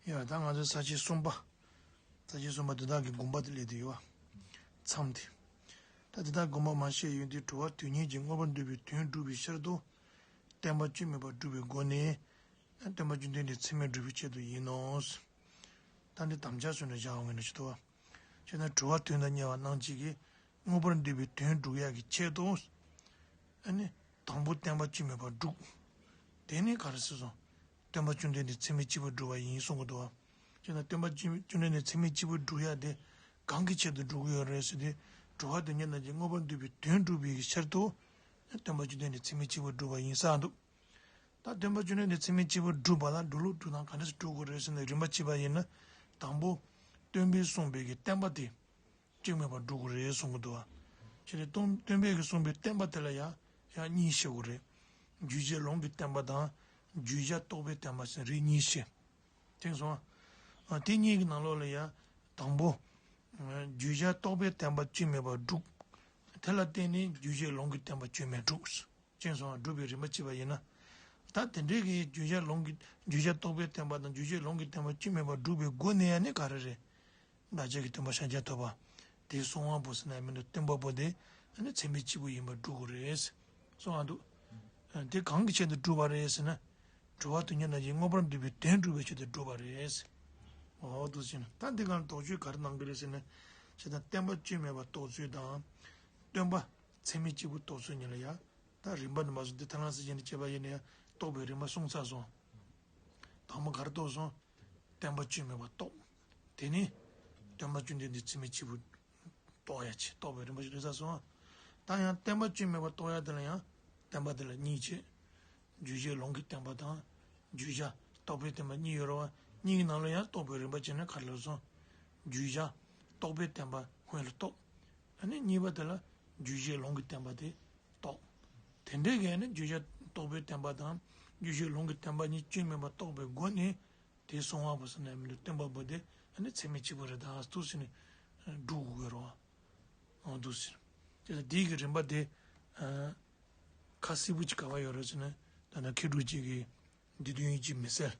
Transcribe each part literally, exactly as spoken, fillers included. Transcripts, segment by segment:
ཡ། ད་ང་ཚོའི་ས་བཅད་གསུམ་པ། ས་བཅད་གསུམ་པ་འདི་དག་གི་དགོངས་པ་དེ་སླེབས་བསྡད་ཡོད་པ། མཚམས་དེ། ད་འདི་དག་དགོངས་པ་མ་བཤད་ཡོན་ཏན་གྲུབ་པ་དོན་གཉེར་གྱི་མངོན་པར་འདོད་པའི་དོན་སྒྲུབ་པའི་ཕྱིར་དུ། བསྟན་པ་སྐྱོན་མེད་པར་སྒྲུབ་པའི་སྒོ་ནས། བསྟན་པ་བཅོམ་ལྡན་འདས་ཚད་མས་སྒྲུབ་པའི་ཆེད་དུ་ཡིན་ནོ། ད་འདི་དམ་བཅའ་སོགས་ནས་བཞག་འོང་ངེས་ནས་ཅི་ཐུབ་པ། ཅེ་ན་གྲུབ་པ་དོན་དང་ཉེ་བ་རྣམས་ཀྱི་མངོན་པར་འདོད་པའི་དོན་སྒྲུབ་ཡག་གི་ཆེད་དུ། ཨ་ནི། དང་པོ་བསྟན་པ་སྐྱོན་མེད་པར་སྒྲུབ། དེ་ནས་ག་རེ་ཟེར་སོང་། བསྟན་པ་བཅོམ་ལྡན་འདས་ཚད་མས་གཅིག་པུ་སྒྲུབ་པ་ཡིན་གསུང་གི་འདུག་བ། ཅེ་ན་བསྟན་པ་བཅོམ་བཅོམ་ལྡན་འདས་ཚད་མས་གཅིག་པུ་སྒྲུབ་ཡག་དེ་གང་གི་ཆེད་དུ་སྒྲུབ་ཀྱི་ཡོད་རེད་ཟེར་ཏེ། གྲུབ་པ་དོན་གཉེར་རྣམས་ཀྱི་མངོན་པར་འདོད་པའི་དོན་སྒྲུབ་པའི་ཕྱིར་དུ། བསྟན་པ་བཅོམ་ལྡན་འདས་ཚད་མས་གཅིག་པུ་སྒྲུབ་པ་ཡིན་ས་འདུག་ད་བསྟན་པ་བཅོམ་ལྡན་འདས་ཚད་མས་གཅིག་པུ་སྒྲུབ་པ་ལ་སྒྲུབ་ལུགས་སྒྲུབ་སྟངས་ག་འདྲ་ཞིག་སྒྲུབ་དགོས་རེད་ཟེར་ན། རིམ་པ་གཅིག་པ་ཡིན་ན། དང་པོ། སྟོན་པས་གསུངས་པའི་གི་བསྟན་པ་དེ། སྐྱོན་མེད་པར་སྒྲུབ་དགོས་རེད་གསུང་གི་འདུག་བ། ཅེ་ནས་སྟོན་སྟོན་པས་གི་གསུངས་པའི་བསྟན་པ་དེ་ལ་ཡང་ཡང་གཉིས་ཕྱེ་དགོས་རེད། བརྗོད་བྱའི་ལུང་གི་བསྟན་པ་དང་། བརྗོད་བྱ་རྟོགས་པའི་བསྟན་པ་ཟེར་རིགས་གཉིས་ཕྱེ། མཁྱེན་སོང་ཨ། དེ་གཉིས་ཀྱི་ནང་ལོགས་ལ་ཡང་། དང་པོ། བརྗོད་བྱ་རྟོགས་པའི་བསྟན་པ་སྐྱོན་མེད་པར་སྒྲུབ། དེ་ལ་བརྟེན་ནས་བརྗོད་བྱའི་ལུང་གི་བསྟན་པ་སྐྱོན་མེད་སྒྲུབ། མཁྱེན་སོང་ཨ། སྒྲུབ་པའི་རིམ་པ་གཅིག་པ་ཡིན་ན། ད་དེ་འདྲའི་གི་བརྗོད་བྱ་ལུང་གི་བརྗོད་བྱ་རྟོགས་པའི་བསྟན་པ་དང་བརྗོད་བྱའི་ལུང་གི་བསྟན་པ་སྐྱོན་མེད་པར་སྒྲུབ་པའི་སྒོ་ནས་ཡང་ནི་ག་རེ་རེད། བདག་ཅག་གི་སྟོན་པ་ཤཱཀྱ་ཐུབ་པ། དེའི་གསུང་བ་པོ་ཟེར་ན་མི་འདུག་སྟོན་པ་པོ་དེ་ཨ་ནི་ཚད་མས་གཅིག་པུ་ཡིན་པར་སྒྲུབ་དགོས་རེད། གསུང་བ་འདུག་དེ་གང་གི་ཆེད་དུ་སྒྲུབ་པ་རེད་ཟེར་ན། གྲུབ་པ་དོན་གཉེར་རྣམས་ཀྱི་མངོན་པར་འདོད་པའི་དོན་སྒྲུབ་པའི་ཆེད་དུ་སྒྲུབ་པ་རེད། འོ་འདུག་ཟེར་ན། ད་འདི་ག་ལ་དོགས་གཅོད་ག་རེ་གནང་གི་རེད་ཟེར་ན། བྱས་ཙང་བསྟན་པ་སྐྱོན་མེད་པར་རྟོགས་ཚུལ་དང་། སྟོན་པ་ཚད་མས་གཅིག་པུ་རྟོགས་ཚུལ་གཉིས་ལ་ཡང་། ད་རིམ་པ་ནི་མ་སོང་། འདི་ཐ་ན་སྲིད་ཀྱི་ནི་བྱས་པ་ཡིན་ན་ཡང་རྟོགས་པའི་རིམ་པ་གསུངས་ཚར་སོང་། དང་པོ་ག་རེ་རྟོགས་སོང་། བསྟན་པ་སྐྱོན་མེད་པར་རྟོགས། དེ་ནས་སྟོན་པ་བཅོམ་ལྡན་འདས་ཚད་མས་གཅིག་པུ་རྟོགས་ཡ་ཆེ། རྟོགས་པའི་རིམ་པ་ཞིག་རེད་ས་སོང་། ད་ཡང་བསྟན་པ་སྐྱོན་མེད་པར་རྟོགས་ཡ་དེ་ལ་ཡང་བསྟན་པ་དེ་ལ་གཉིས་ཆེ། བརྗོད་བྱའི་ལུང་གི་བསྟན་པ་དང་། བརྗོད་བྱ་རྟོགས་པའི་བསྟན་པ་གཉིས་ཡོད་རེད་བ། གཉིས་ཀྱི་ནང་ལ་ཡང་རྟོགས་པའི་རིམ་པ་བྱས་ན་ག་རེ་ལབ་སོང་། བརྗོད་བྱ་རྟོགས་པའི་བསྟན་པ་སྔོན་ལ་རྟོགས། ཨ་ནི་གཉིས་པ་དེ་ལ་བརྗོད་བྱའི་ལུང་གི་བསྟན་པ་དེ་རྟོགས། དེ་འདྲའི་གི་ནི་བརྗོད་བྱ་རྟོགས་པའི་བསྟན་པ་དང་བརྗོད་བྱའི་ལུང་གི་བསྟན་པ་གཉིས་སྐྱོན་མེད་པར་རྟོགས་པའི་སྒོ་ནས། དེའི་གསུང་བ་པོ་ཟེར་ན་མི་འདུག་སྟོན་པ་པོ་དེ་ཨ་ནི་ཚད་མས་གཅིག་པུ་རེད་ད་འདུག་ཟེར་ནས་སྒྲུབ་དགོས་རེད་བ། འོ་འདུག་ཟེར། དེ་ལ་འདི་གི་རིམ་པ་དེ་ཁ་གསལ་པོ་ཅིག་ག་པར་ཡོད་རེད་ཟེར་ན། ད་ལྟ་མཁས་གྲུབ་རྗེ་གི་སྡེ་བདུན་ཡིད་ཀྱི་མི་གསལ།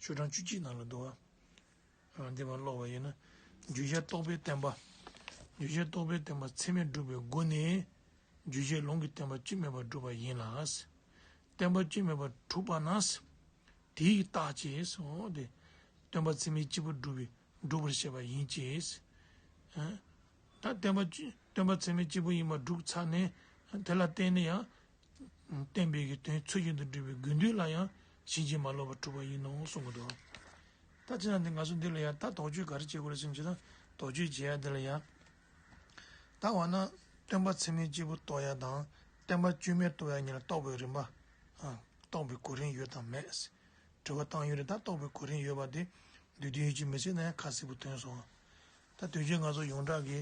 ཤོག་གྲངས་བཅུ་གཅིག་ནང་ལ་འདུག་བ། འདི་མར་ཀློག་པ་ཡིན་ན། བརྗོད་བྱ་རྟོགས་པའི་བསྟན་པ། བརྗོད་བྱ་རྟོགས་པའི་བསྟན་པ་ཚད་མས་སྒྲུབ་པའི་སྒོ་ནས། བརྗོད་བྱའི་ལུང་གི་བསྟན་པ་སྐྱོན་མེད་པར་སྒྲུབ་པ་ཡིན་ལ། བསྟན་པ་སྐྱོན་མེད་པར་གྲུབ་པ་ན། དེ་ཡི་རྟགས་ཀྱིས་སོ་སྟེ། སྟོན་པ་ཚད་མས་གཅིག་པུ་སྒྲུབ་པའི་སྒྲུབ་པར་བཤད་པ་ཡིན་གྱི། ད་བསྟན་པ་སྟོན་པ་ཚད་མས་གཅིག་པུ་ཡིན་པར་སྒྲུབ་ཚར་ནས། དེ་ལ་བརྟེན་ནས་ཡང་། བསྟན་པའི་གི་དོན་ཚུལ་བཞིན་དུ་སྒྲུབ་པའི་དགོས་འདོད་ལ་ཡང་ཕྱིན་ཅི་མ་ལོག་པར་གྲུབ་པ་ཡིན་ནོ་གསུང་གི་འདུག་ད་ཅི་ན་འདི་ང་ཚོ་འདི་ལ་ཡང་ད་དོགས་གཅོད་ག་རེ་བྱེད་དགོས་རེད་ཟེར་ན། ཅི་ད་དོགས་གཅོད་བྱེད་ཡ་འདི་ལ་ཡང་། ད་འོ་ན་སྟོན་པ་ཚད་མས་གཅིག་པུ་རྟོགས་ཡ་དང་བསྟན་པ་སྐྱོན་མེད་རྟོགས་ཡ་གཉིས་ལ་རྟོགས་པའི་རིམ་པ། རྟོགས་པའི་གོ་རིམ་ཡོད་དམ་མེད། དྲི་བ་བཏང་ཡོད་རེད། ད་རྟོགས་པའི་གོ་རིམ་ཡོད་པ་དེ་སྡེ་བདུན་ཡིད་ཀྱི་མི་གསལ་ན་ཡང་ཁ་གསལ་པོ་ཐོན་སོང་། ད་དོན་གྱིས་ང་ཚོ་ཡོངས་གྲགས་ཀྱི་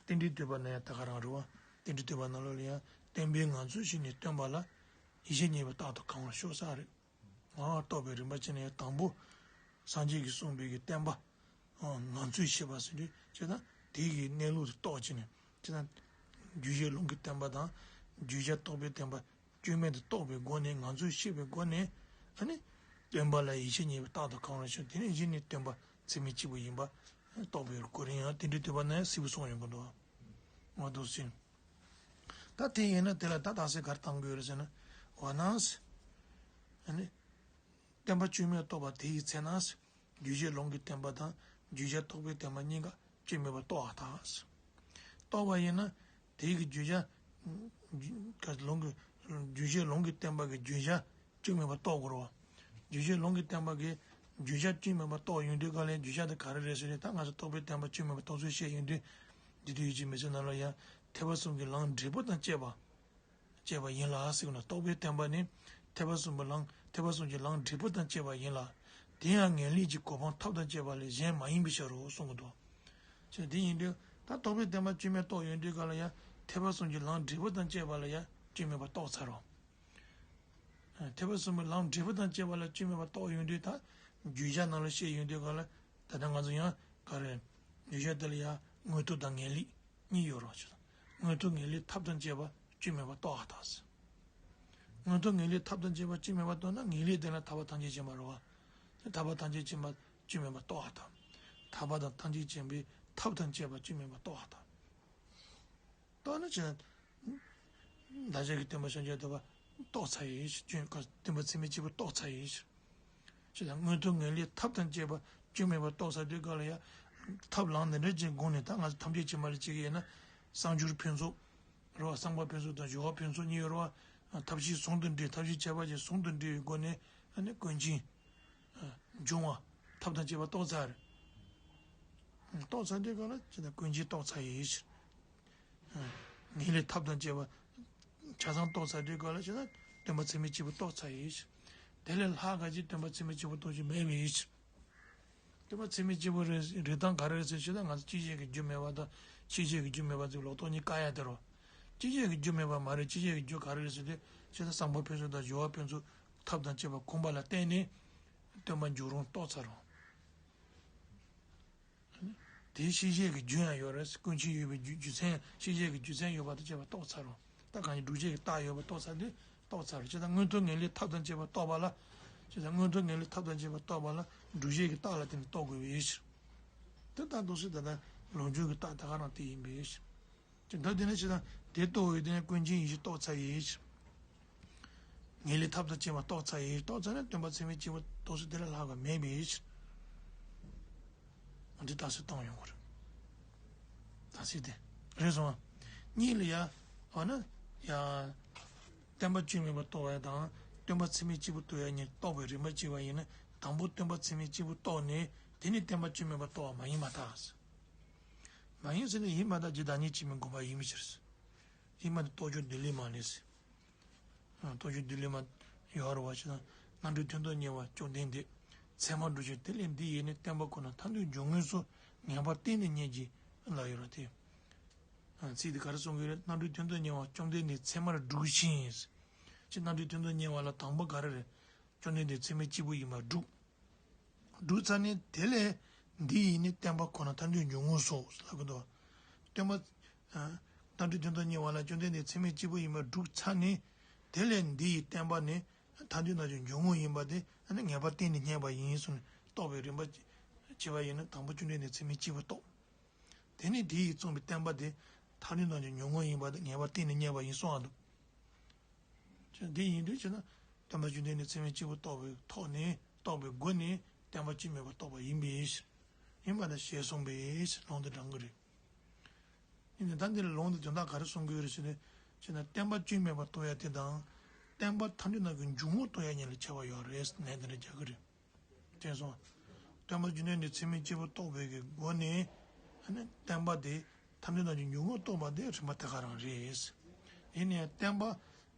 རྟེན་འབྲེལ་བསྟོད་པ་ན་ཡང་ད་ག་རང་རེད་བ། རྟེན་འབྲེལ་བསྟོད་པ་ནང་ལོགས་ལ་ཡང་བསྟན་པས་ངང་ཚུལ་ཤེས་ནས་སྟོན་པ་ལ། ཡིད་ཆེས་རྙེད་པའི་རྟག་ཏུ་གང་བར་ཤོག་ཟེར་རེད། ཨ་རྟོགས་པའི་རིམ་པ་བྱས་ནས་དང་པོ། སངས་རྒྱས་ཀྱིས་གསུངས་པའི་གི་བསྟན་པ། ཨ་ངང་ཚུལ་ཤེས་པ་ཟེར་དུས་བྱས་ན་དེའི་གི་གནས་ལུགས་དེ་རྟོགས་བྱས་ནས་བྱས་ན། བརྗོད་བྱའི་ལུང་གི་བསྟན་པ་དང་། བརྗོད་བྱ་རྟོགས་པའི་བསྟན་པ། སྐྱོན་མེད་དུ་རྟོགས་པའི་སྒོ་ནས་ངང་ཚུལ་ཤེས་པའི་སྒོ་ནས། ཨ་ནི། སྟོན་པ་ལ་ཡིད་ཆེས་རྙེད་པའི་རྟག་ཏུ་གང་བར་ཤོག་དེ་ནས་གཞི་ནས་སྟོན་པ་ཚད་མས་གཅིག་པུ་ཡིན་པ། རྟོགས་པའི་གོ་རིམ་ཡང་རྟེན་འབྲེལ་བསྟོད་པ་ན་ཡང་གསལ་པོ་གསུངས་ཡོང་གི་འདུག་ང་འདུག་ཟིན། ད་དེ་ཡིན་ན་དེ་ལ་ད་རྟགས་གསལ་ག་རེ་བཏང་དགོས་རེད་ཟེར་ན། འོ་ན། ཨ་ནི། བསྟན་པ་སྐྱོན་མེད་རྟོགས་པ་དེ་ཡི་ཚེ་ན། བརྗོད་བྱའི་ལུང་གི་བསྟན་པ་དང་བརྗོད་བྱ་རྟོགས་པའི་བསྟན་པ་གཉིས་ཀ་སྐྱོན་མེད་པར་རྟོགས་པར་ཐལ། རྟོགས་པ་ཡིན་ན་དེ་གི་བརྗོད་བྱ། ལུང་གི། བརྗོད་བྱའི་ལུང་གི་བསྟན་པ་གི་བརྗོད་བྱ་སྐྱོན་མེད་པར་རྟོགས་དགོས་རེད་བ། བརྗོད་བྱའི་ལུང་གི་བསྟན་པ་གི་བརྗོད་བྱ་སྐྱོན་མེད་པར་རྟོགས་ཡོང་དུས་ག་ལས་བརྗོད་བྱ་དེ་ག་རེ་རེད་ཟེར་ནས་ད་ང་ཚོ་རྟོགས་པའི་བསྟན་པ་སྐྱོན་མེད་པར་རྟོགས་ཚུལ་བཤད་ཡོང་དུས། འདི་དུས་ཡིད་ཀྱི་མི་ཚེ་ནང་ལ་ཡང་ཐེག་པ་གསུམ་གྱི་ལམ་འབྲས་བུ་དང་བཅས་པ། བཅས་པ་ཡིན་ལ་ཟེར་ན་རྟོགས་པའི་བསྟན་པ་ནི་ཐེག་པ་གསུམ་པོ་ལམ་ཐེག་པ་གསུམ་གྱི་ལམ་འབྲས་བུ་དང་བཅས་པ་ཡིན་ལ། དེ་ཡང་ངེས་ལེགས་ཀྱི་གོ་འཕང་ཐབས་དང་བཅས་པ་ལས་གཞན་མ་ཡིན་པའི་ཕྱིར་རོ་གསུང་གི་འདུག་ཅེས་དེ་ཡིན་དུས་ད་རྟོགས་པའི་བསྟན་པ་སྐྱོན་མེད་རྟོགས་ཡོང་དུས་ག་ལ་ཡང་ཐེག་པ་གསུམ་གྱི་ལམ་འབྲས་བུ་དང་བཅས་པ་ལ་ཡང་སྐྱོན་མེད་པར་རྟོགས་ཚར་རོ། ཐེག་པ་གསུམ་པོའི་ལམ་འབྲས་བུ་དང་བཅས་པ་ལ་སྐྱོན་མེད་པར་རྟོགས་ཡོང་དུས་ད་བརྗོད་བྱ་ནང་ལ་བཤད་ཡོང་དུས་ག་ལ་ད་ལྟ་ང་ཚོ་ཡང་ག་རེ་བརྗོད་བྱ་དེ་ལ་ཡང་དངོས་ཐོབ་དང་ངེས་ལེགས་གཉིས་ཡོད་རོ་ཞེས་དང་། དངོས་ཐོབ་ངེས་ལེགས་ཐབས་དང་བཅས་པ་སྐྱོན་མེད་པར་རྟོགས་པར་ཐལ། དངོས་ཐོབ་ངེས་ལེགས་ཐབས་དང་བཅས་པ་སྐྱོན་མེད་པར་རྟོགས་ན་ངེས་ལེགས་དེ་ལ་ཐར་པ་ཐམས་ཅད་མཁྱེན་པ་རེད་བ། དེ་ཐར་པ་ཐམས་ཅད་མཁྱེན་པ་ སྐྱོན་མེད་པར་རྟོགས་པ་དང་། ཐར་པ་དང་ཐམས་ཅད་མཁྱེན་པའི་ཐབས་དང་བཅས་པ་སྐྱོན་མེད་པར་རྟོགས་པ་དང་། རྟོགས་ན་ཅི། བདག་ཅག་གི་སྟོན་པ་བྱང་ཆུབ་སེམས་དཔའ་རྟོགས་ཚར་ཡིན་ཞེས། སྐྱོན་ག་སྟོན་པ་ཚད་མེད་གཅིག་པུ་རྟོགས་ཚར་ཡིན་ཞེས། ཅི་ལ་མངོན་མཐོ་ངེས་ལེགས་ཐབས་དང་བཅས་པ་སྐྱོན་མེད་པར་རྟོགས་ཚར་དུས་སྐབས་ལ་ཡང་། ཐབས་ལམ་འདི་འདྲ་ཅིག་དགོངས་ནས། ད་ང་ཚོ་ཐམས་ཅད་ཀྱིས་མ་ལ་བྱེད་ཀྱི་ཡིན་ན། གསང་སྦྱོར་ཕུན་ཚོགས་རེད་བ། བསམ་པ་ཕུན་ཚོགས་དང་སྦྱོར་བ་ཕུན་ཚོགས་གཉིས་ཡོད་རེད་བ། ཐབས་ཤེས་ཟུང་དུ་འབྲེལ། ཐབས་ཤེས་ཁྱད་པར་ཅན་ཟུང་དུ་འབྲེལ་བའི་སྒོ་ནས། ཨ་ནི་ཀུན་མཁྱེན་འབྱུང་བ་ཐབས་དང་བཅས་པ་རྟོགས་ཚར་རེད། རྟོགས་ཚར་དུས་སྐབས་ལ་ཅི་ལ་ཀུན་མཁྱེན་རྟོགས་ཚར་ཡིན་ཞེས། ངེས་ལེགས་ཐབས་དང་བཅས་པ་ཆ་ཚང་རྟོགས་ཚར་དུས་སྐབས་ལ་ཅི་ལ་སྟོན་པ་ཚད་མེད་གཅིག་པུ་རྟོགས་ཚར་ཡིན་ཞེས། དེ་ལས་ལྷག་ག་ཅིག་སྟོན་པ་ཚད་མེད་གཅིག་པུ་རྟོགས་རྒྱུ་མེད་པ་ཡིན་ཞེས། སྟོན་པ་ཚད་མེད་གཅིག་པུ་རེད། རེད་དང་ག་རེ་རེད་ཟེར་ཞེ་ན། ང་ཚོ་སྐྱེད་བྱེད་ཀྱི་རྒྱུ་མེད་པ་དང་ཤེས་བྱེད་ཀྱི་རྒྱུ་མེད་པ་ཚོའི་ལོག་རྟོག་གཉིས་བཀག་ཡ་དེ་རེད། སྐྱེད་བྱེད་ཀྱི་རྒྱུ་མེད་པ་མ་རེད། སྐྱེད་བྱེད་ཀྱི་རྒྱུ་ག་རེ་རེད་ཟེར་དུས་ཞེ་ན། བསམ་པ་ཕུན་ཚོགས་དང་སྦྱོར་བ་ཕུན་ཚོགས་ཐབས་དང་བཅས་པ་གོམས་པ་ལ་བརྟེན་ནས་སྟོན་པ་འབྱུང་རུང་རྟོགས་ཚར་རུང་། དེའི་ཤེས་བྱེད་ཀྱི་རྒྱུ་ཡང་ཡོད་རེད། ཀུན་མཁྱེན་ཡོད་པའི་རྒྱུ་རྒྱུ་མཚན། ཤེས་བྱེད་ཀྱི་རྒྱུ་མཚན་ཡོད་པ་དང་བཅས་པ་རྟོགས་ཚར་རུང་། ད་གང་ཡིན་སྒྲུབ་བྱེད་ཀྱི་རྟགས་ཡོད་པ་རྟོགས་ཚར་དུས་རྟོགས་ཚར་རེད། ཅི་ལྟར་མངོན་མཐོ་ངེས་ལེགས་ཐབས་དང་བཅས་པ་རྟོགས་པ་ལ། ཅི་ལྟར་མངོན་མཐོ་ངེས་ལེགས་ཐབས་དང་བཅས་པ་རྟོགས་པ་ལ་སྒྲུབ་བྱེད་ཀྱི་རྟགས་ལ་བརྟེན་ནས་རྟོགས་དགོས་པའི་ཕྱིར། དེ་ལྟར་རྟོགས་ཚུལ་དེ་ལྟར་ལོངས་སྤྱོད་ཀྱི་རྟགས་དེ་ག་རང་དེ་ཡིན་པའི་ཕྱིར། ཅི་ལྟར་དེ་ནི་ཅི་ལྟར་དེ་རྟོགས་པའི་དེ་ནི་ཀུན་མཁྱེན་ཡེ་ཤེས་རྟོགས་ཚར་ཡི། ངེས་ལེགས་ཐབས་དང་བཅས་པ་རྟོགས་ཚར་ཡི། རྟོགས་ཚར་ན་སྟོན་པ་ཚད་མེད་གཅིག་པུ་རྟོགས་ཚུལ་དེ་ལས་ལྷག་པ་མེད་པའི་ཕྱིར། འདི་ལྟ་ཚུལ་བཏང་ཡོང་གི་རེད། ད་ཚིག་དེ་རེད་སོང་ང་། གཉིས་ལ་ཡ། འོ་ན་ཡ། བསྟན་པ་སྐྱོན་མེད་པར་རྟོགས་པ་དང་སྟོན་པ་ཚད་མེད་གཅིག་པུ་རྟོགས་ཡ་གཉིས་རྟོགས་པའི་རིམ་པ་གཅིག་པ་ཡིན་ན། དང་པོ་སྟོན་པ་ཚད་མེད་གཅིག་པུ་རྟོགས་ནས་དེ་ནས་བསྟན་པ་སྐྱོན་མེད་པར་རྟོགས་པ་མ་ཡིན་པར་ཐལ། མ་ཡིན་ཟེར་ན་ཡིན་པར་ཐལ། ཇི་ལྟར་ཉིད་ཀྱིས་མི་འགོག་པ་ཡིན་པའི་ཕྱིར། ཡིན་པར་ཐལ། རྟོགས་བྱུང་བདུད་ལས་མ་ལས་ཟེར། རྟོགས་བྱུང་བདུད་ལས་མ་ཡོད་རེད་བ། ཅི་ན། རྣམ་གྲོལ་དོན་དུ་གཉེར་བ་བཅོམ་ལྡན་འདས། ཚད་མར་སྒྲུབ་ཕྱིར་དེ་ལས་འདི་ཡིས་ནི། བསྟན་པ་ཁོ་ན་ཐར་འདོད་འབྱུང་ངོ་སོགས། ངེས་པར་གཏན་ནས་རྙེད་ཀྱི་ལབ་ཡོད་རེད་དེ། ཚིག་འདི་ག་རེ་གསུང་གི་རེད། རྣམ་གྲོལ་དོན་དུ་གཉེར་བ་བཅོམ་ལྡན་འདས་ཚད་མར་སྒྲུབ་ཕྱིར། ཅི། རྣམ་གྲོལ་དོན་དུ་གཉེར་བ་ལ་དང་པོ་ག་རེ་རེད། བཅོམ་ལྡན་འདས་ཚད་མེད་གཅིག་པུ་ཡིན་པར་སྒྲུབ། སྒྲུབ་ཚར་ནས་དེ་ལས་འདི་ཡིས་ནི། བསྟན་པ་ཁོ་ན་ཐར་འདོད་འབྱུང་ངོ་སོགས་ལབ་ཀྱི་འདུག། སྟོན་པ། རྣམ་གྲོལ་དོན་དུ་གཉེར་བ་ལ་བཅོམ་ལྡན་འདས་ཚད་མེད་གཅིག་པུ་ཡིན་པར་སྒྲུབ་ཚར་ནས། དེ་ལས་འདི་ཡིས་བསྟན་པ་ནི་ཐར་འདོད་རྣམས་ཀྱི་འབྱུང་ངོ་ཡིན་པ་དེ་ངེས་པར་གཏན་ནས་རྙེད་པ་ཡིན་གསུངས་ནས། རྟོགས་པའི་རིམ་པ་བྱས་པ་ཡིན་ན། དང་པོ་བཅོམ་ལྡན་འདས་ཚད་མེད་གཅིག་པུ་རྟོགས། དེ་ནས་དེ་ཡིས་གསུངས་པའི་བསྟན་པ་དེ་ཐར་འདོད་རྣམས་ཀྱི་འབྱུང་ངོ་ཡིན་པ་དེ་ངེས་པར་གཏན་ནས་རྙེད་པ་ཡིན་གསུངས་པ་འདུག། ཅི། འདི་ཡིན་དུས་ཅི་ན། སྟོན་པ་བཅོམ་ལྡན་འདས་ཚད་མེད་གཅིག་པུ་རྟོགས་པའི་ཐོག་ནས། རྟོགས་པའི་སྒོ་ནས་བསྟན་པ་སྐྱོན་མེད་པར་རྟོགས་པ་ཡིན་པའི་ཕྱིར། ཡིན་པར་ཐལ་ཞེས་གསུངས་པའི་ཕྱིར། ལུང་དེ་དྲངས་ཀྱི་རེད། ཡིན་ནའི་ད་འདིར་ལུང་དེ་དོན་དག་ག་རེ་གསུང་གི་ཡོད་རེད་ཟེར་ན། ཅི་ན། བསྟན་པ་སྐྱོན་མེད་པར་རྟོགས་ཡ་དེ་དང་། བསྟན་པ་ཐར་འདོད་རྣམས་ཀྱི་འབྱུང་ངོ་རྟོགས་ཡ་གཉིས་ལ་ཁྱད་པར་ཡོད་རེད་ཟེར་ནས་འདི་འདྲ་རྒྱག་གི་རེད། དྲན་སོང་། སྟོན་པ་བཅོམ་ལྡན་འདས་ཚད་མེད་གཅིག་པུ་རྟོགས་པའི་གི་སྒོ་ནས། ཨ་ནི་བསྟན་པ་དེ་ཐར་འདོད་རྣམས་ཀྱི་འབྱུང་ངོ་རྟོགས་པ་དེ་རིམ་པ་དེ་ག་རང་རེད། ཡིན་ནའི་བསྟན་པ་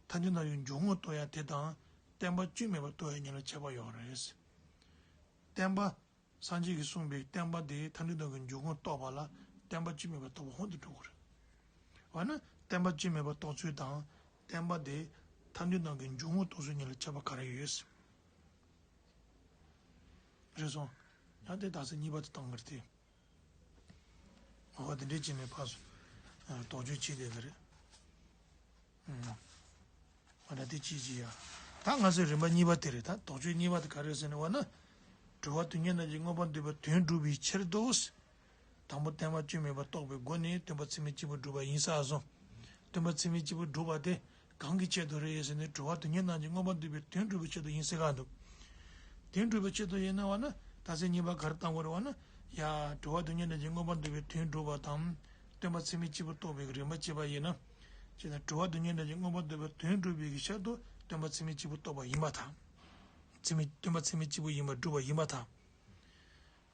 ཐར་འདོད་རྣམས་ཀྱི་འབྱུང་ངོ་རྟོགས་ཡ་དེ་དང་། བསྟན་པ་སྐྱོན་མེད་པར་རྟོགས་ཡ་གཉིས་ལ་ཁྱད་པར་ཡོད་རེད། བསྟན་པ། སངས་རྒྱས་ཀྱིས་གསུངས་པའི་བསྟན་པ་དེ་ཐར་འདོད་རྣམས་ཀྱི་འབྱུང་ངོ་རྟོགས་པ་ལ་བསྟན་པ་སྐྱོན་མེད་པར་རྟོགས་པ་ཧོན་དུ་འགྲོ་གི་རེད། འོ་ན་བསྟན་པ་སྐྱོན་མེད་པར་རྟོགས་ཚུལ་དང་། བསྟན་པ་དེ་ཐར་འདོད་རྣམས་ཀྱི་འབྱུང་ངོ་རྟོགས་ཚུལ་གཉིས་ལ་ཁྱད་པར་ག་རེ་ཡོད། རེད་སོང་། ཡང་དེ་དག་ས་གཉིས་པ་དེ་བཏང་གི་རེད་དེ། ངོ་བ་དེ་འདྲས་བྱས་ནས་ཕར་སོང་། དོགས་གཅོད་བྱེད་བསྡད་ཀྱི་རེད། ཨ་ད་དེ་ཅི་ཅི་ཡ། ད་ང་ཚོའི་རིམ་པ་གཉིས་པ་དེ་རེད། ད་དོགས་གཅོད་གཉིས་པ་དེ་ག་རེ་ཟེར་ན། འོ་ན། གྲོལ་བ་དོན་གཉེར་རྣམས་ཀྱི་མངོན་པར་འདོད་པའི་དོན་སྒྲུབ་པའི་ཕྱིར་དུ། དང་པོ་བསྟན་པ་སྐྱོན་མེད་པར་རྟོགས་པའི་སྒོ་ནས་སྟོན་པ་ཚད་མེད་གཅིག་པུ་སྒྲུབ་པ་ཡིན་ས་སོང་། སྟོན་པ་ཚད་མེད་གཅིག་པུ་སྒྲུབ་པ་དེ་གང་གི་ཆེད་དུ་རེད་ཟེར་ན། གྲོལ་བ་དོན་གཉེར་རྣམས་ཀྱི་མངོན་པར་འདོད་པའི་དོན་སྒྲུབ་པའི་ཆེད་དུ་ཡིན་ཟེར་ག་འདུག། དོན་སྒྲུབ་པའི་ཆེད་དུ་ཡིན་ན། འོ་ན་ད་ཚེ་གཉིས་པ་ག་རེ་བཏང་དགོས་རེད། འོ་ན་ཡ། གྲོལ་བ་དོན་གཉེར་རྣམས་ཀྱི་མངོན་པར་འདོད་པའི་དོན་སྒྲུབ་པ་དང་། སྟོན་པ་ཚད་མེད་གཅིག་པུ་རྟོགས་པའི་རིམ་པ་བྱས་པ་ཡིན་ན། ཅེས་ན། གྲོལ་བ་དོན་གཉེར་རྣམས་ཀྱི་མངོན་པར་འདོད་པའི་དོན་སྒྲུབ་པའི་ཕྱིར་དུ་སྟོན་པ་ཚད་མེད་གཅིག་པུ་རྟོགས་པ་ཡིན་པར་ཐལ། ཚད་མེད། སྟོན་པ་ཚད་མེད་གཅིག་པུ་ཡིན་པར་སྒྲུབ་པ་ཡིན་པར་ཐལ།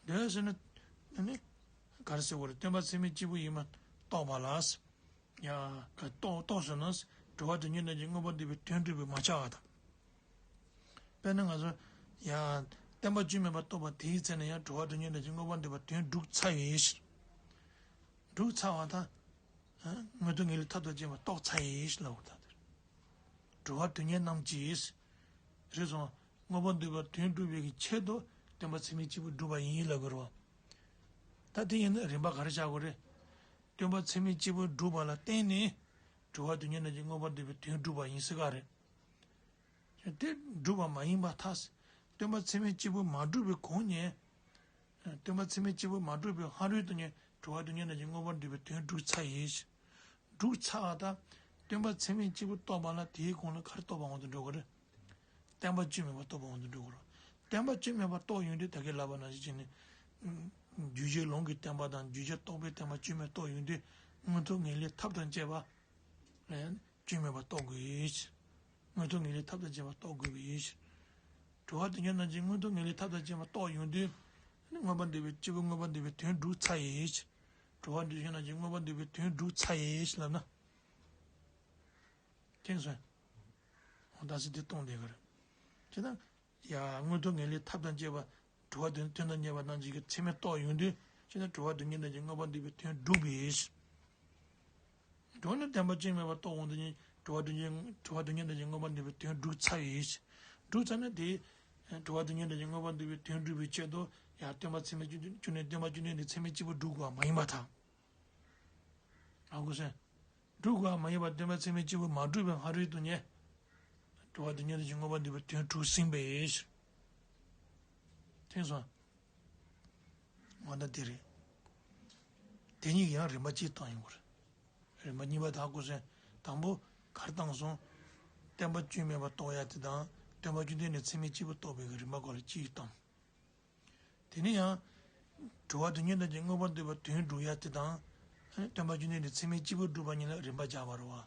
འདོད་ཟེར་ན། ཨ་ནི། ག་རེ་ཟེར་དགོས་རེད། སྟོན་པ་ཚད་མེད་གཅིག་པུ་ཡིན་པར་རྟོགས་པ་ལ། ཡ། ག་རེ་རྟོགས་རྟོགས་ཟེར་ན། གྲོལ་བ་དོན་གཉེར་རྣམས་ཀྱི་མངོན་པར་འདོད་པའི་དོན་སྒྲུབ་པའི་མ་ཆགས་པ་དང་། དཔེར་ན་ང་ཚོ། ཡ། བསྟན་པ་སྐྱོན་མེད་པར་རྟོགས་པ་དེའི་ཚེ་ན་ཡང་གྲོལ་བ་དོན་གཉེར་རྣམས་ཀྱི་མངོན་པར་འདོད་པའི་དོན་སྒྲུབ་ཚར་ཡོད་ཕྱིར། སྒྲུབ་ཚར་བ་དང་། མངོན་མཐོ་ངེས་ལེགས་ཐབས་དང་བཅས་པ་རྟོགས་ཚར་ཡོད་ཕྱིར་ལབ་དགོས་ད་དེར། གྲོལ་བ་དོན་གཉེར་རྣམས་ཀྱིས། རེད་སོང་། མངོན་པར་འདོད་པའི་དོན་སྒྲུབ་པའི་གི་ཆེད་དུ་སྟོན་པ་ཚད་མེད་གཅིག་པུ་སྒྲུབ་པ་ཡིན་ལབ་དགོས་རེད་བ། ད་དེ་ཡིན་ན་རིམ་པ་ག་རེ་བྱ་དགོས་རེད། སྟོན་པ་ཚད་མེད་གཅིག་པུ་སྒྲུབ་པ་ལ་བརྟེན་ནས། གྲོལ་བ་དོན་གཉེར་རྣམས་ཀྱི་མངོན་པར་འདོད་པའི་དོན་སྒྲུབ་པ་ཡིན་ཟེར་ག་རེད། དེ་སྒྲུབ་པ་མ་ཡིན་པར་ཐལ། སྟོན་པ་ཚད་མེད་གཅིག་པུ་མ་སྒྲུབ་པའི་གོང་ནས། སྟོན་པ་ཚད་མེད་གཅིག་པུ་མ་གྲུབ་པའི་ཕ་རོལ་ཏུ་ཕྱིན་གྲུབ་པ་སྡུག་བསྔལ་རྣམས་ཀྱི་མངོན་པར་འདོད་པའི་དོན་གྲུབ་ཚར་ཡིན། གྲུབ་ཚར་བ་དང་། སྟོན་པ་ཚད་མེད་གཅིག་པུ་རྟོགས་པ་ལ་དེའི་གོང་ལ་ག་རེ་རྟོགས་པའི་དབང་དུ་འགྲོ་གི་རེད། བརྟན་པ་བཅོས་མིན་པ་རྟོགས་པའི་དབང་དུ་འགྲོ་གི་རེད། བརྟན་པ་བཅོས་མིན་པ་རྟོགས་ཡོང་དུས་ད་གིན་ལབ་པ་ནང་བཞིན་བྱས་ནས། རྒྱུ་གཅིག་ལུང་གི་བརྟན་པ་དང་རྒྱུ་གཅིག་རྟོགས་པའི་བརྟན་པ་བཅོས་མིན་རྟོགས་ཡོང་དུས་མངོན་མཐོ་ངེས་ལེགས་ཐབས་དང་བཅས་པ། བཅོས་མིན་པ་རྟོགས་དགོས། མངོན་མཐོ་ངེས་ལེགས་ཐབས་དང་བཅས་པ་རྟོགས་དགོས་པ་ཡིན། གྲུབ་པ་སྡུག་བསྔལ་རྣམས་ཀྱི་མངོན་མཐོ་ངེས་ལེགས་ཐབས་དང་བཅས་པ་རྟོགས་ཡོང་དུས། མངོན་པར་འདོད་པའི་སྐྱེས་བུ་མངོན་པར་འདོད་པའི་དོན་གྲུབ་ཚར་ཡིན། གྲུབ་པ་སྡུག་བསྔལ་རྣམས་ཀྱི་མངོན་པར་འདོད་པའི་དོན་གྲུབ་ཚར་ཡིན་ལབ་ན། མཁྱེན་སོང་། འོ་ད་ཟེར་དེ་སྟོང་བསྡད་གི་རེད། བྱས་ན། ཡ། མངོན་མཐོ་ངེས་ལེགས་ཐབས་དང་བཅས་པ། གྲུབ་པ་དོན་དོན་དང་ཉེ་བ་རྣམས་ཀྱི་ཚད་མས་རྟོགས་ཡོང་དུས་ཕྱིར་ན་གྲུབ་པ་སྡུག་བསྔལ་རྣམས་ཀྱི་མངོན་པར་འདོད་པའི་དོན་སྒྲུབ་པའི། གྲུབ་པ་ནི་བརྟན་པ་བཅོས་མིན་པ་རྟོགས་འོང་དུས་ནི་གྲུབ་པ་སྡུག་བསྔལ་གྲུབ་པ་སྡུག་བསྔལ་རྣམས་ཀྱི་མངོན་པར་འདོད་པའི་དོན་སྒྲུབ་ཚར་བའི། སྒྲུབ་ཚར་ན་དེ། གྲུབ་པ་སྡུག་བསྔལ་རྣམས་ཀྱི་མངོན་པར་འདོད་པའི་དོན་སྒྲུབ་པའི་ཆེད་དུ་ཡང་སྟོན་པ་ཚད་མས་བཅུ་བཅུ་ནས་སྟོན་པ་བཅུ་གཉིས་ནི་ཚད་མས་གཅིག་པུ་སྒྲུབ་དགོས་པ་མ་ཡིན་པར་ཐལ། ཨ་ཁུ་སེ། སྒྲུབ་དགོས་པ་མ་ཡིན་པར་སྟོན་པ་ཚད་མས་གཅིག་པུ་མ་གྲུབ་པའི་ཕ་རོལ་ཏུ་ཕྱིན། གྲུབ་པ་སྡུག་བསྔལ་རྣམས་ཀྱི་མངོན་པར་འདོད་པའི་དོན་གྲུབ་ཟིན་པའི་ཕྱིར། མཁྱེན་སོང་། འོ་ན་དེ་རེད། དེ་གཉིས་ཀྱི་ཡང་རིམ་པ་གཅིག་བཏང་ཡོང་གི་རེད། རིམ་པ་གཉིས་པ་དག་གོ་སོང་། དང་པོ་ག་རེ་བཏང་སོང་། བརྟན་པ་བཅོས་མིན་པ་རྟོགས་ཡ་དེ་དང་སྟོན་པ་བཅུ་བདུན་ནས་ཚད་མས་གཅིག་པུ་རྟོགས་པའི་རིམ་པ་སྐོར་ལ་གཅིག་བཏང་། དེ་ནས་ཡང་། གྲུབ་པ་སྡུག་བསྔལ་རྣམས་ཀྱི་མངོན་པར་འདོད་པའི་དོན་སྒྲུབ་ཡ་དེ་དང་། སྟོན་པ་བཅུ་བདུན་ནས་ཚད་མས་གཅིག་པུ་སྒྲུབ་པ་གཉིས་ལ་རིམ་པ་སྦྱར་བ་རེད་བ།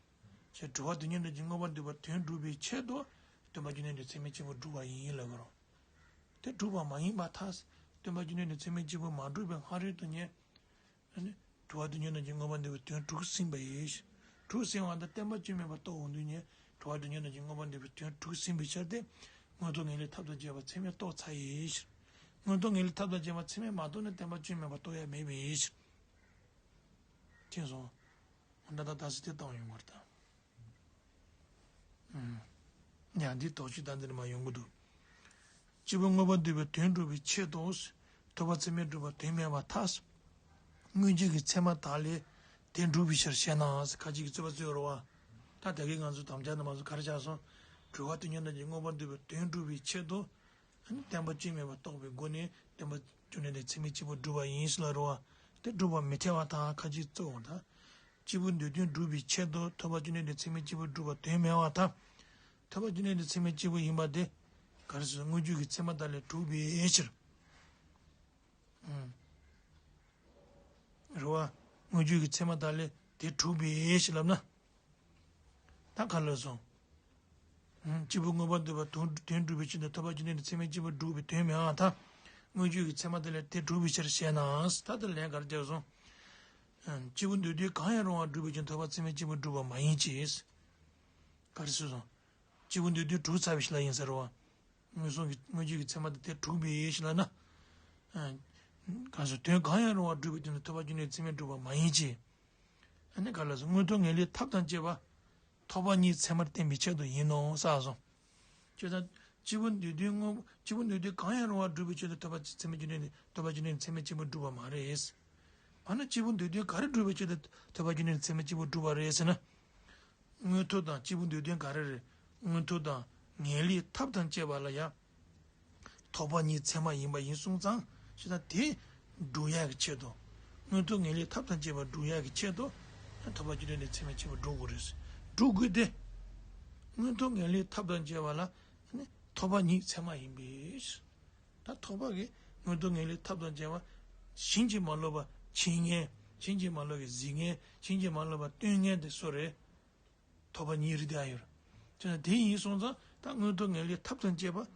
ཞེས་གྲུབ་པ་སྡུག་བསྔལ་རྣམས་ཀྱི་མངོན་པར་འདོད་པའི་དོན་སྒྲུབ་པའི་ཆེད་དུ། སྟོན་པ་བཅུ་བདུན་ནས་ཚད་མས་གཅིག་པུ་སྒྲུབ་པ་ཡིན་ལབ་དགོས་རེད། དེ་སྒྲུབ་པ་མ་ཡིན་པར་ཐལ། སྟོན་པ་བཅུ་བདུན་ནས་ཚད་མས་གཅིག་པུ་མ་གྲུབ་པའི་ཕ་རོལ་ཏུ་ཕྱིན། ཨ་ནི། གྲུབ་པ་སྡུག་བསྔལ་རྣམས་ཀྱི་མངོན་པར་འདོད་པའི་དོན་གྲུབ་ཟིན་པ་ཡིན། གྲུབ་ཟིན་པ་དང་བརྟན་པ་བཅོས་མིན་པ་རྟོགས་འོང་དུས་ནི་གྲུབ་པ་སྡུག་བསྔལ་རྣམས་ཀྱི་མངོན་པར་འདོད་པའི་དོན་གྲུབ་ཟིན་པའི་ཕྱིར་ཏེ། མངོན་མཐོ་ངེས་ལེགས་ཐབས་དང་བཅས་པ་ཚད་མས་རྟོགས་ཚར་ཡིན། མངོན་མཐོ་ངེས་ལེགས་ཐབས་དང་བཅས་པ་ཚད་མས་མ་རྟོགས་ན་བརྟན་པ་བཅོས་མིན་པ་རྟོགས་ཡ་མེད་པའི་ཕྱིར། མཁྱེན་སོང་། འོ་ན་ད་ལྟ་ཟེར་དེ་བཏང་ཡོང་བར་ད། ཡང་འདི་དོགས་གཅོད་དང་འདིར་མ་ཡོང་གི་འདུག་སྐྱེས་བུ་མངོན་པར་འདོད་པའི་དོན་སྒྲུབ་པའི་ཆེད་དུ། ཐོབ་པ་ཚད་མས་གྲུབ་པ་དོན་མེད་པར་ཐལ། སྔོན་འཇུག་གི་ཚད་མ་དག་ལས་དེ་སྒྲུབ་པའི་ཕྱིར་ཞེ་ན། ཁ་ཅིག་གིས་རྩོད་པ་རྩོད་རོ་བ། ད་དེ་གའི་ང་ཚོ་དམ་བཅའ་ནང་མ་སུ་ག་རེ་བྱས་སོང་། གྲུབ་པ་སྡུག་བསྔལ་རྣམས་ཀྱི་མངོན་པར་འདོད་པའི་དོན་སྒྲུབ་པའི་ཆེད་དུ། ཨ་ནི་བརྟན་པ་བཅོས་མིན་པ་རྟོགས་པའི་སྒོ་ནས་བརྟན་པ་བཅོས་ནས་ནི་ཚད་མས་གཅིག་པུ་སྒྲུབ་པ་ཡིན་ཟེར་ལ་རོ་བ། དེ་སྒྲུབ་པ་མི་འཐད་པར་ཐལ། ཁ་ཅིག་རྩོད་འོང་ད། སྐྱེས་བུ་འདོད་དོན་སྒྲུབ་པའི་ཆེད་དུ་ཐོབ་པ་བཅུ་གཉིས་ནས་ཚད་མས་གཅིག་པུ་སྒྲུབ་པ་དོན་མེད་པར་ཐལ། ཐོབ་པ་བཅུ་གཉིས་ནས་ཚད་མས་གཅིག་པུ་ཡིན་པ་དེ། ག་རེ་ཟེར་སྔོན་འཇུག་གི་ཚད་མ་དག་ལས་གྲུབ་པའི་ཕྱིར། རེད་བ། སྔོན་འཇུག་གི་ཚད་མ་དག་ལས་དེ་གྲུབ་པའི་ཕྱིར་ལབ་ན། ད་ག་ལ་སོང་། སྐྱེས་བུ་མངོན་པར་འདོད་པ་དོན་དོན་སྒྲུབ་པའི་ཕྱིར་དུ་ཐོབ་པ་བཅུ་གཉིས་ནས་ཚད་མས་གཅིག་པུ་སྒྲུབ་པའི་དོན་མེད་པར་ཐལ། སྔོན་འཇུག་གི་ཚད་མ་དག་ལས་དེ་གྲུབ་པའི་ཕྱིར་ཞེ་ན། ད་ལྟ་ལན་ག་རེ་བརྒྱབ་སོང་། སྐྱེས་བུ་འདོད་དོན་གང་ཡང་རུང་བ་སྒྲུབ་པའི་ཕྱིར་ཐོབ་པ་ཚད་མས་གཅིག་པུ་སྒྲུབ་པ་མ་ཡིན་གྱི། ག་རེ་ཟེར་སོང་། སྐྱེས་བུ་འདོད་དོན་གྲུབ་ཚར་བའི་ཕྱིར་ལ་ཡིན་ཟེར་བ། མངོན་སུམ་གྱི་སྔོན་འཇུག་གི་ཚད་མ་དེ་དེ་གྲུབ་པའི་ཕྱིར་ལབ་ན། གང་ཟེར་དོན་གང་ཡང་རུང་བ་སྒྲུབ་པའི་དོན་དུ་ཐོབ་པ་བཅུ་གཉིས་ཚད་མས་གྲུབ་པ་མ་ཡིན་གྱི། ཨ་ནི་ག་ལ་སོང་མངོན་མཐོ་ངེས་ལེགས་ཐབས་དང་བཅས་པ། ཐོབ་པ་ཉིད་ཚད་མར་བསྟན་པའི་ཆེད་དུ་ཡིན་ནོ་ཟེར་སོང་། ཁྱོད་ད། སྐྱེས་བུ་འདོད་དོན་དངོས་སྐྱེས་བུ་འདོད་དོན་གང་ཡང་རུང་བ་སྒྲུབ་པའི་ཆེད་དུ་ཐོབ་པ་ཚད་མས་བཅུ་གཉིས་ནི་ཐོབ་པ་བཅུ་གཉིས་ནི་ཚད་མས་གཅིག་པུ་སྒྲུབ་པ་མ་རེད། འོ་ན་སྐྱེས་བུ་འདོད་དོན་ག་རེ་སྒྲུབ་པའི་ཆེད་དུ་ཐོབ་པ་བཅུ་གཉིས་ནི་ཚད་མས་གཅིག་པུ་སྒྲུབ་པ་རེད་ཟེར་ན། མངོན་མཐོ་དང་སྐྱེས་བུ་འདོད་དོན་ག་རེ་རེད། མངོན་མཐོ་དང་ངེས་ལེགས་ཐབས་དང་བཅས་པ་ལ་ཡང་། ཐོབ་པ་ཉིད་ཚད་མ་ཡིན་པ་ཡིན་སོང་ཙང་ཞེ་ན་དེ་སྒྲུབ་ཡག་གི་ཆེད་དུ། མངོན་མཐོ་ངེས་ལེགས་ཐབས་དང་བཅས་པ་སྒྲུབ་ཡག་གི་ཆེད་དུ། ཐོབ་པ་བཅུ་གཉིས་ནི་ཚད་མས་གཅིག་པུ་སྒྲུབ་དགོས་རེད། སྒྲུབ་དགོས་ཏེ། མངོན་མཐོ་ངེས་ལེགས་ཐབས་དང་བཅས་པ་ལ་ནི་ཐོབ་པ་ཉིད་ཚད་མ་ཡིན་པས། ད་ཐོབ་པ་གི་མངོན་མཐོ་ངེས་ལེགས་ཐབས་དང་བཅས་པ། བྱིན་གྱིས་མ་རློབ་པ་མཁྱེན་མཁན། བྱིན་གྱིས་མ་རློབ་པའི་གཟིགས་མཁན། བྱིན་གྱིས་མ་རློབ་པ་སྟོན་མཁན་དེ་སུ་རེད། ཐོབ་པ་ཉིད་རེད་དེ་ཨ་ཡོད། དེ་ན་དེ་ཡིན་སོང་ཙང་ད་མངོན་མཐོ་ངེས་ལེགས་ཐབས་དང་བཅས་པ།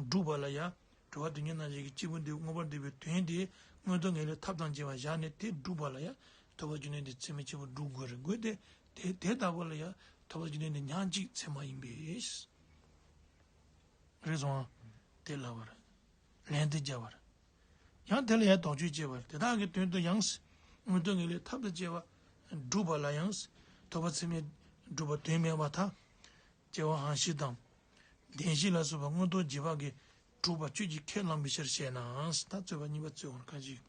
སྒྲུབ་པ་ལ་ཡང་། གྲུབ་པ་སྡུག་བསྔལ་རྣམས་ཀྱི་སྐྱེས་བུ་འདི་མངོན་པར་འདོད་པའི་དོན་དེ་མངོན་མཐོ་ངེས་ལེགས་ཐབས་དང་བཅས་པ་བཞག་ནས་དེ་སྒྲུབ་པ་ལ་ཡང་ཐོབ་པ་བཅུ་གཉིས་དེ་ཚད་མས་གཅིག་པུ་སྒྲུབ་དགོས་རེད་དགོས་ཏེ། དེ་དེ་ལྟ་བུ་ལ་ཡང་ཐོབ་པ་བཅུ་གཉིས་དེ་ཉག་གཅིག་ཚད་མ་ཡིན་པས། རེད་སོང་ཨ། དེ་ལབ་པ་རེད། ལན་དེ་བརྒྱབ་པ་རེད། ཡང་དེ་ལ་ཡང་དོགས་གཅོད་བྱས་པ་རེད། དེ་དག་གི་དོན་དུ་ཡང་། མངོན་མཐོ་ངེས་ལེགས་ཐབས་དང་བཅས་པ་སྒྲུབ་པ་ལ་ཡང་། ཐོབ་པ་ཚད་མས་སྒྲུབ་པ་དོན་མེད་པར་ཐལ། སྐྱེ་བ་འང་ཞིག་དང་། བདེན་བཞི་ལ་སོགས་པ་མངོན་རྟོགས་རྗེས་དཔག་གིས་གྲུབ་པ་གཅོད་ཀྱི་ཁས་བླངས་པའི་ཕྱིར་ཞེ་ན། ད་རྩོད་པ་གཉིས་པ་རྩོད་འོང་ཁ་ཅིག་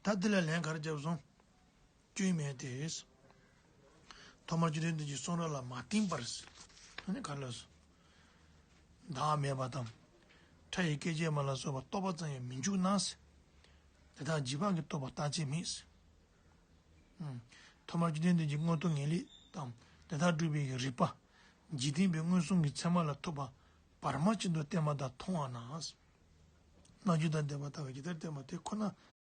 ད་འདི་ལ་ལན་ག་རེ་བརྒྱབ་སོང་། སྐྱོན་མེད་དེ། ཐོག་མར་སྤྱི་དོན་དོན་གྱི་གསུང་རབ་ལ་མ་བརྟེན་པར། ཨ་ནི་ག་རེ་ལབ་སོང་། བདག་མེད་པ་དང་། ཕྲ་ཡི་སྐད་ཅིག་མ་ལ་སོགས་པ་རྟོག་པ་ཙམ་ཡང་མི་འཇུག་ན། དེ་དག་རྗེས་དཔག་གི་རྟོག་པ་རྟག་ཆད་མེད། ཐོག་མར་བཅོམ་ལྡན་འདས་ཀྱིས་མངོན་རྟོགས་ངེས་ལེགས་དང་དེ་དག་སྒྲུབ་པའི་རིགས་པ། འཇིག་རྟེན་པའི་མངོན་སུམ་གྱི་ཚད་མ་ལ་ཐུག་པ་བར་མ་ཅན་དུ་བསྟན་པ་དང་མཐོང་བ་ན། རྣལ་འབྱོར་དང་ལྡན་པ་དག་གིས་ཇི་ལྟར་བསྟན་པ་དེ་ཁོ་ན་